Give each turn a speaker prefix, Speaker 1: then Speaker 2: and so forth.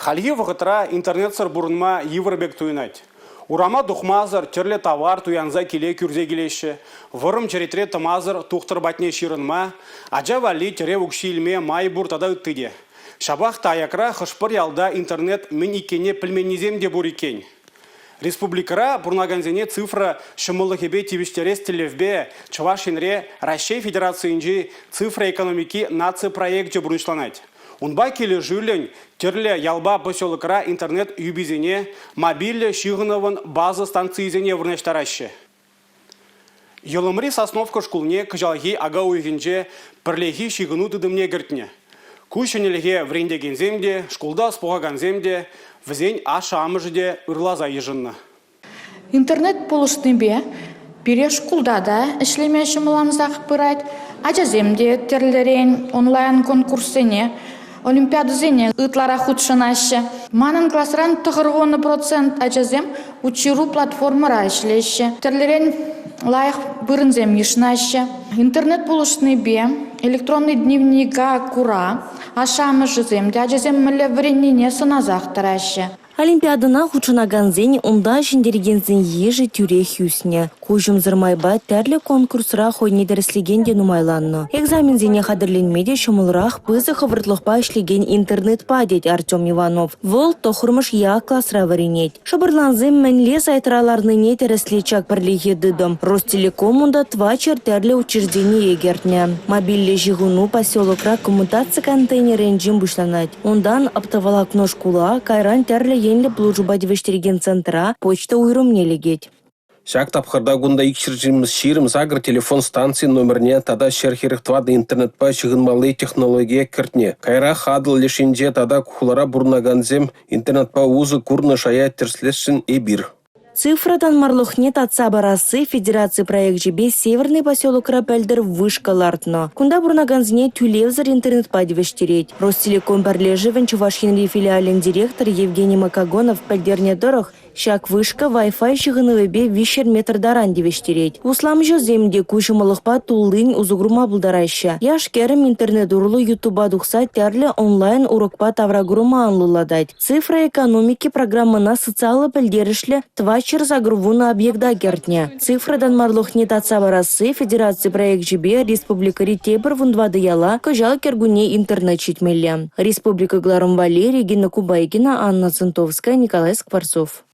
Speaker 1: Хальхи вӑхӑтра интернетсӑр пурӑнма йывӑр пек туйӑнать. Урама тухмасӑр тӗрлӗ тавар туянса киле кӳрсе килеҫҫӗ, вӑрӑм черетре тӑмасӑр тухтӑр патне ҫырӑнма, ача валли тӗрев укҫи илме май пур тата ытти те. Ҫапах та аякра хӑш-пӗр ялта интернет мӗн иккенне пӗлменнисем те пур иккен. Республикӑра пурӑнакансене цифра ҫӑмӑллӑхӗпе тивӗҫтерес тӗллевпе Чӑваш Енре Раҫҫей Федерацийӗнчи цифра экономики наци проекчӗ пурнӑҫланать. Унпа килӗшӳллӗн тӗрлӗ ялпа поселокра интернет юписене, мобильлӗ ҫыхӑнӑвӑн база станцийӗсене вырнаҫтараҫҫӗ. Йӑлӑмри Сосновка шкулне кӑҫалхи ака уйӑхӗнче пӗрлехи ҫыхӑну тытӑмне кӗртнӗ. Ку ҫӗнӗлӗхе вӗрентекенсем те, шкулта ӑс пухакансем те, вӗсен ашшӗ-амӑшӗ те ырласа йышӑннӑ.
Speaker 2: Интернет пулӑшнипе пире шкулта та ӗҫлеме ҫӑмӑллансах пырать. Ачасем те тӗрлӗрен онлайн-конкурссене, олимпиадӑсене ытларах хутшӑнаҫҫӗ. Манӑн класран 90 процент ачасем Учиру платформӑра ӗҫлеҫҫӗ. Тӗрлӗрен лайӑх вырӑнсем йышӑнаҫҫӗ. Интернет пулӑшнипе электронный дневника кура ашшӗ-амӑшӗсем те ачасем мӗнле вӗреннине сӑнасах тӑраҫҫӗ.
Speaker 3: Олимпиадӑна хутшӑнакансен, унта ҫӗнтерекенсен йышӗ тӳрех ӳснӗ. Куҫӑмсӑр майпа тӗрлӗ конкурсра хӑйне тӗрӗслекен те нумайланнӑ. Экзаменсене хатӗрленме те ҫӑмӑлрах пысӑк хӑвӑртлӑхпа ӗҫлекен интернетпа, тет Артем Иванов. Вӑл тӑххӑрмӗш Я класра вӗренет. Шӑпӑрлансем мӗнле сайтра ларнине тӗрӗслет ҫак пӗрлехи тытӑм. Ростелеком унта тӑватҫӗр тӗрлӗ учреждение кӗртнӗ. Мобильлӗ ҫыхӑну поселокра коммутаци контейнерӗнчен пуҫланать. Унтан оптоволокно шкула, кайран тӗрлӗ енлӗ пулӑшупа тивӗҫтерекен центра, почта уйрӑмне лекет.
Speaker 4: Ҫак тапхӑрта кунта 228 телефон станцийӗн номерне тата 144 интернетпа ҫыхӑнмалли технологие кӗртнӗ. Каярах Атӑл леш енче тата хулара пурӑнакансем интернетпа усӑ курнӑ шая тӗрӗслесшӗн эпир.
Speaker 3: Цифра танмарлӑхне татса парасси федераци проекчӗпе Северный поселокра пӗлтӗр вышка лартнӑ. Кунта пурӑнакансене тӳлевсӗр интернетпа тивӗҫтерет. Ростелеком пӗрлешӗвӗн Чӑваш Енри филиалӗн директорӗ Евгений Макогонов пӗлтернӗ тӑрӑх, Ҫак вышка Wi-Fi ҫыхӑнӑвӗпе 300 метр таран тивӗҫтерет. Усламҫӑсем те ку ҫӑмӑллӑхпа туллин усӑ курма пултараҫҫӗ. Яш-кӗрӗм интернет урлӑ Ютуба тухса тӗрлӗ онлайн-урокпа тавракурӑма анлӑлатать. Цифра экономики программӑна социаллӑ пӗлтерӗшлӗ 480 объекта кӗртнӗ. Цифра танмарлӑхне татса парасси федераци проекчӗпе республикӑри тепӗр 14 яла кӑҫал кӗркунне интернет ҫитмелле. Республика кӑларӑм валли Регина Кубайкина, Анна Центовская, Николай Скворцов.